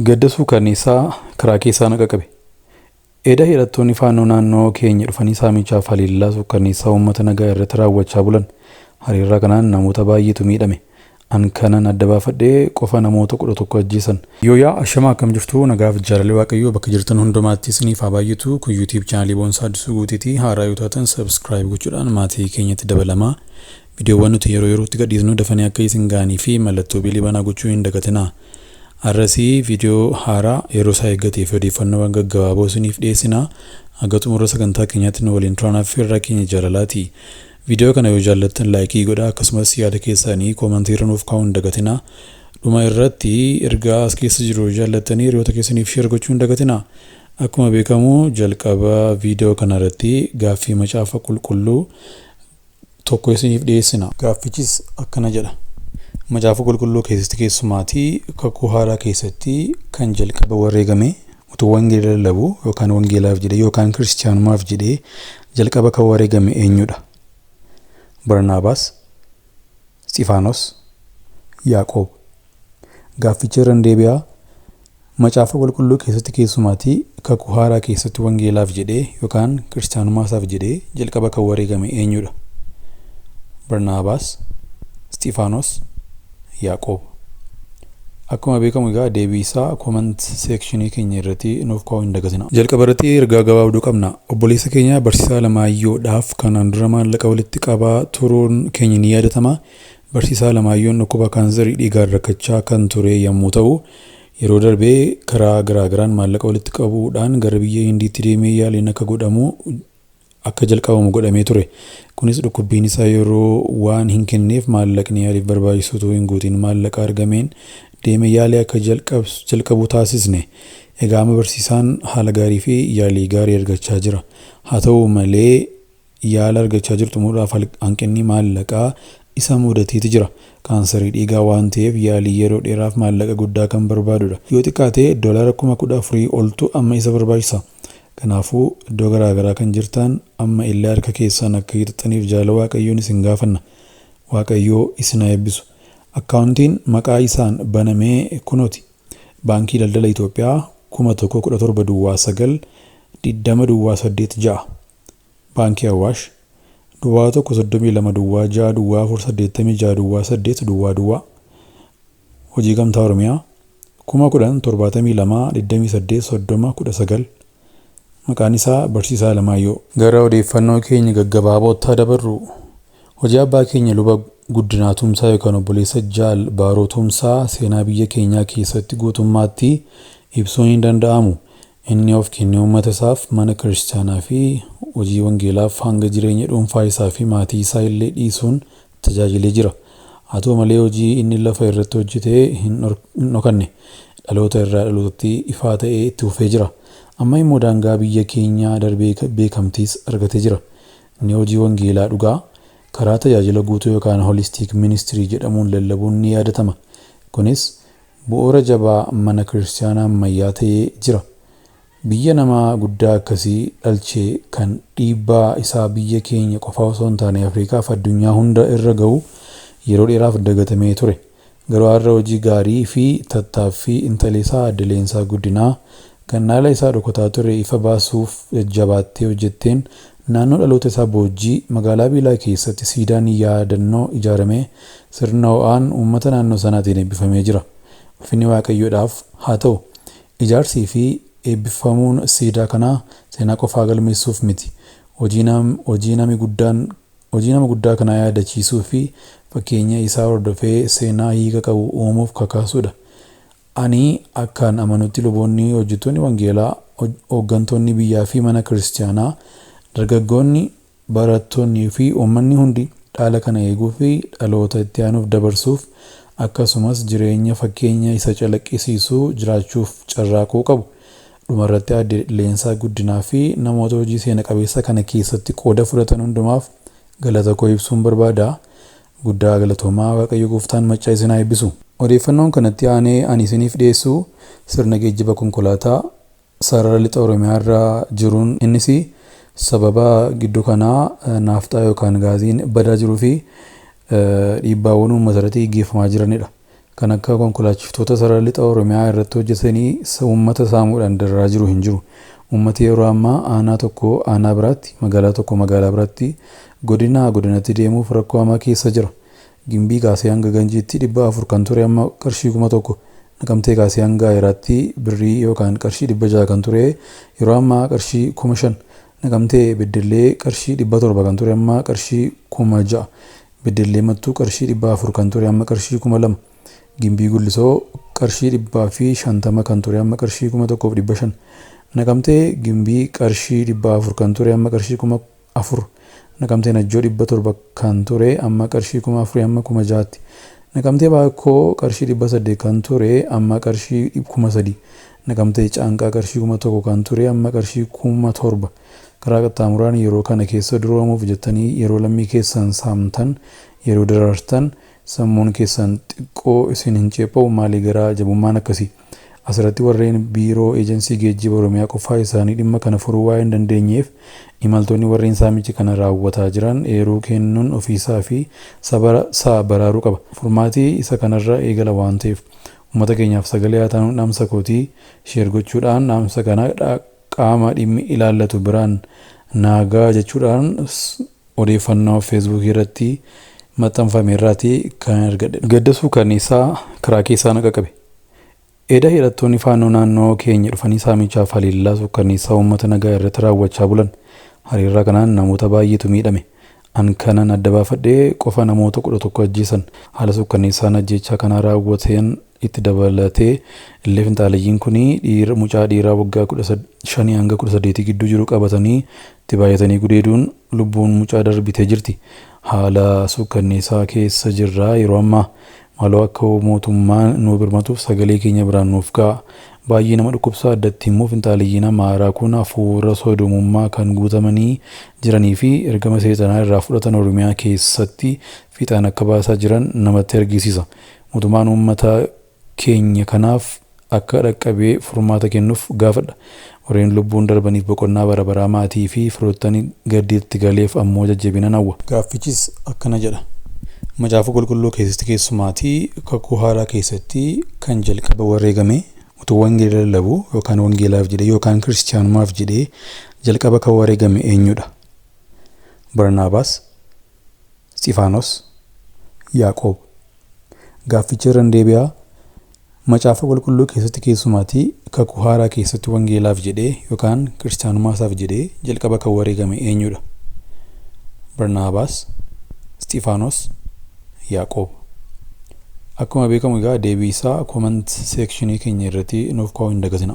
Gadda suukanneessaa karaa keessaa na qaqqabe. Eda hidhattoonni faannoo naannoo keenya dhufanii saamichaaf haleellaa suukanneessaa uummata nagaa irratti raawwachaa bulan. Haleellaa kanaan namoota baay'eetu miidhame. An kanan adda baafadhee qofa namoota 11 ajjeesan. Yooyaa, ashamaa, akkam jirtu? Nagaaf jaalalli Waaqayyoo bakka jirtan hundumaatti isiniif haa baay'atu. Kun YouTube chaanalii Boonsaa Addisuu Guuteetii. Haaraa yoo taatan subscribe gochuudhaan maatii keenyatti dabalamaa. Viidiyoowwan nuti yeroo yerootti gadhiisnu dafanii akka isin ga'anii fi mallattoo beelii banaa gochuu hin dagatinaa. Har'asii viidiyoo haaraa yeroo isaa eeggatee fi odeeffannoowwan gaggabaaboo isiniif dhiyeessina. Haga xumura sagantaa keenyaatti nu waliin turaan affeerraa keenya jaalalaati. Viidiyoo kana yoo jaallattan like godhaa, akkasumas yaada keessanii koomantii irra nuuf kaa'uu hin dagatinaa. Dhuma irratti ergaa as keessa jiru yoo jaallattanii hiriyoota keessaniif share gochuu hin dagatinaa. Akkuma beekamu jalqaba viidiyoo kana irratti gaaffii Macaafa Qulqulluu tokko isiniif dhiyeessina. Gaaffichis akkana jedha. Macaafa Qulqulluu keessatti, keessumaatii Kakuu Haaraa keessatti, kan jalqaba wareegame utuu wangeela lallabu yookaan wangeelaaf jedhee yookaan kiristiyaanummaaf jedhee jalqaba kan wareegame eenyudha? Barnaabaas, Isxifaanos, Yaaqoob. Gaafficha irran deebi'aa. Macaafa Qulqulluu keessatti, keessumaatii Kakuu Haaraa keessatti, wangeelaaf jedhee yookaan kiristiyaanummaa jedhee jalqaba kan wareegame eenyudha? Barnaabaas, Isxifaanos, Yaaqoob. Akkuma beekamu egaa deebii isaa comment sectionii keenya irratti nuuf kaa'uu hin dagatina. Jalqaba irratti ergaa gabaabduu qabna. Obboleessa keenya Barsiisaa Alamaayyooodhaaf kanaan dura maallaqa walitti qabaa turuun keenya ni yaadatama. Barsiisaa Alamaayyoon dhukkuba kaansarii dhiigaan rakkachaa kan ture yommuu ta'u, yeroo darbee karaa garaagaraan maallaqa walitti qabuudhaan gara biyya Hindiitti deemee yaaliin akka godhamu akka jalqabamu godhamee ture. Kunis dhukkubbiin isaa yeroo waan hin kenneef maallaqni yaaliif barbaachisu utuu hin guutin maallaqa argameen deemee yaalii akka jalqabu taasisne. Egaa amma barsiisaan haala gaarii fi yaalii gaarii argachaa jira. Haa ta'u malee yaala argachaa jiru xumuruudhaaf hanqinni maallaqaa isa mudateeti jira. Kaansarii dhiigaa waan ta'eef yaalii yeroo dheeraaf maallaqa guddaa kan barbaadudha. Yoo xiqqaate doolaara 14,000 oltu amma isa barbaachisa. Kanaafuu iddoo garaa garaa kan jirtan amma illee harka keessan akka hiixattaniif jaalala Waaqayyoon isin gaafanna. Waaqayyoo isin haa eebbisu. Akkaawuntiin maqaa isaan banamee kunooti. Baankii Daldala Itoophiyaa, 1017 00 9 20 0 8 6. Baankii Awaash, 01 32 06 04 86 08 00. Hojii Gamtaa Oromiyaa, 10,000 72 28 30 19. Maqaan isaa Barsiisaa Alamaayyoo. Gara odeeffannoo keenya gaggabaabootti dabarru. Hojii abbaa keenya Luba Guddinaa Tumsaa yookaan obboleessa Jaal Baaroo Tumsaa seenaa biyya keenyaa keessatti guutummaatti ibsuun hin danda'amu. Inni of kennee uummata isaaf, mana kiristaanaa fi hojii wangeelaaf hanga jireenya dhuunfaa isaa fi maatii isaa illee dhiisuun tajaajilee jira. Haa ta'u malee hojii inni lafa irratti hojjete hin dhokanne. Dhaloota irraa dhalootatti ifaa ta'ee itti fufee jira. Amma immoo daangaa biyya keenyaa darbee beekamtiis argatee jira. Inni hojii wangeelaa dhugaa karaa tajaajila guutuu yookaan holistic ministry jedhamuun lallabuun ni yaadatama. Kunis bu'uura jabaa mana kiristaanaa ammayyaa ta'ee jira. Biyya nama guddaa akkasii dhalchee kan dhiibbaa isaa biyya keenya qofa osoo hin taane Afrikaa fi addunyaa hunda irra gahu yeroo dheeraaf dagatamee ture. Garuu har'a hojii gaarii fi tattaaffii intala isaa Aadde Leensaa Guddinaa kan dhaala isaa dhokataa ture ifa baasuuf jajjabaattee hojjetteen naannoo dhaloota isaa Boojjii, magaalaa Biilaa keessatti siidaan yaadannoo ijaaramee sirna ho'aan uummata naannoo sanaatiin eebbifamee jira. Ulfinni Waaqayyoodhaaf haa ta'u. Ijaarsii fi eebbifamuun siidaa kanaa seenaa qofaa galmeessuuf miti. Hojii nama guddaa kanaa yaadachiisuu fi fakkeenya isaa hordofee seenaa hiika qabu uumuuf kakaasuudha. Ani akkaan amanutti luboonni, hojjettoonni wangeelaa, hooggantoonni biyyaa fi mana kiristaanaa, dargaggoonni, barattoonnii fi uummanni hundi dhaala kana eeguu fi dhaloota itti aanuuf dabarsuuf, akkasumas jireenya fakkeenya isa calaqqisiisuu jiraachuuf carraaquu qabu. Dhumarratti Aadde Leensaa Guddinaa fi namoota hojii seena qabeessa kana keessatti qooda fudhatan hundumaaf galata koo ibsuun barbaada. Guddaa galatoomaa, Waaqayyo gooftaan maccaa isin haa eebbisu. Odeeffannoon kanatti aanee ani isiniif dhiyeessu sirna geejjiba konkolaataa sarara Lixa Oromiyaa irra jiruun, innis sababa gidduu kanaa naafxaa yookaan gaaziin badaa jiruu fi dhiibbaawwan uummata irratti gaggeeffamaa jiranidha. Kan akka konkolaachiftoota sarara lixa Oromiyaa irratti hojjetanii uummata saamuudhaan dararaa jiru hin jiru. Uummati yeroo ammaa aanaa tokko aanaa biraatti, magaalaa tokko magaalaa biraatti, godinaa godinatti deemuuf rakkoo hamaa keessa jira. Gimbii kaasee hanga Ganjiitti 400 kan ture amma qarshii 1000. Naqamtee kaasee hanga Ayiraatti birrii yookaan qarshii 600 kan ture yeroo ammaa qarshii 5000. Naqamtee Beddellee qarshii 700 kan ture amma qarshii 6000. Beddellee Mattuu qarshii 400 kan ture amma qarshii 2000. Gimbii Gullisoo qarshii 150 kan ture amma qarshii 1500. Naqamtee Gimbii qarshii 400 kan ture amma qarshii 4000. Naqamtee Najjoo 700 kan ture amma qarshii 4000 hamma 6000tti. Naqamtee Baakkoo qarshii 800 kan ture amma qarshii 3000. Naqamtee Caanqaa qarshii 1000 kan ture amma qarshii 7000. Karaa qaxxaamuraan yeroo kana keessa duroomuuf jettanii yeroo lammii keessan saamtan, yeroo darartan, sammuun keessan xiqqoo isin hin ceepha'u? Maalii garaa jabummaan akkasii? Asirratti warreen biiroo eejensii geejjiba Oromiyaa qofaa isaanii dhimma kana furuu waa hin dandeenyeef imaltoonni warreen saamichi kana raawwataa jiran eeruu kennuun ofiisaa fi saba isaa baraaruu qaba. Furmaatii isa kanarra eegala waan ta'eef. Uummata keenyaaf sagalee haa taanuun dhaamsa kootii. Share gochuudhaan dhaamsa kana qaama dhimmi ilaallatu biraan naagaa jechuudhaan odeeffannoo Feesbuukii irratti maxxanfame irraati kan argadhe. Gadda suukanneessaa karaa keessaa na qaqqabe. Eda hidhattoonni Faannoo naannoo keenya dhufanii saamichaaf haleellaa suukkanneessaa uummata nagaa irratti raawwachaa bulan. Haleellaa kanaan namoota baay'eetu miidhame. An kanan adda baafadhe qofa namoota 11 ajjeesan. Haala suukkanneessaan ajjeechaa kanaa raawwateen itti dabalatee illee finxaaleyyiin kun dhiira mucaa dhiiraa waggaa 15 hanga 18 gidduu jiru qabatanii itti baay'atanii gudeeduun lubbuun mucaa darbitee jirti. Haala suukkanneessaa keessa jirra yeroo ammaa. Maaloo akka mootummaan nuu birmatuuf sagalee keenya biraan nuuf ga'a. Baay'ee nama dhukkubsa, addatti immoo finxaaleyyiin Amaaraa kun hafuura sodomummaa kan guutamanii jiranii fi ergama seexanaa irraa fudhatan Oromiyaa keessatti fiixaan akka baasaa jiran namatti argisiisa. Mootummaan uummata keenya kanaaf akka dhaqqabee furmaata kennuuf gaafadha. Warreen lubbuun darbaniif boqonnaa bara baraa, maatii fi firoottan gaddiitti galeef ammoo jajjabinan hawwa. Gaaffichis akkana jedha. Macaafa Qulqulluu keessatti, keessumaatii Kakuu Haaraa keessatti, kan jalqaba wareegame utuu wangeela lallabu yookaan wangeelaaf jedhee yookaan kiristiyaanummaaf jedhee jalqaba kan wareegame eenyudha? Barnaabaas, Isxifaanos, Yaaqoob. Gaafficha irran deebi'aa. Macaafa Qulqulluu keessatti, keessumaatii Kakuu Haaraa keessatti, wangeelaaf jedhee yookaan kiristiyaanummaa jedhee jalqaba kan wareegame eenyudha? Barnaabaas, Isxifaanos, Yaaqoob. Akkuma beekamu egaa deebii isaa comment sectionii keenya irratti nuuf kaa'uu hin dagatina.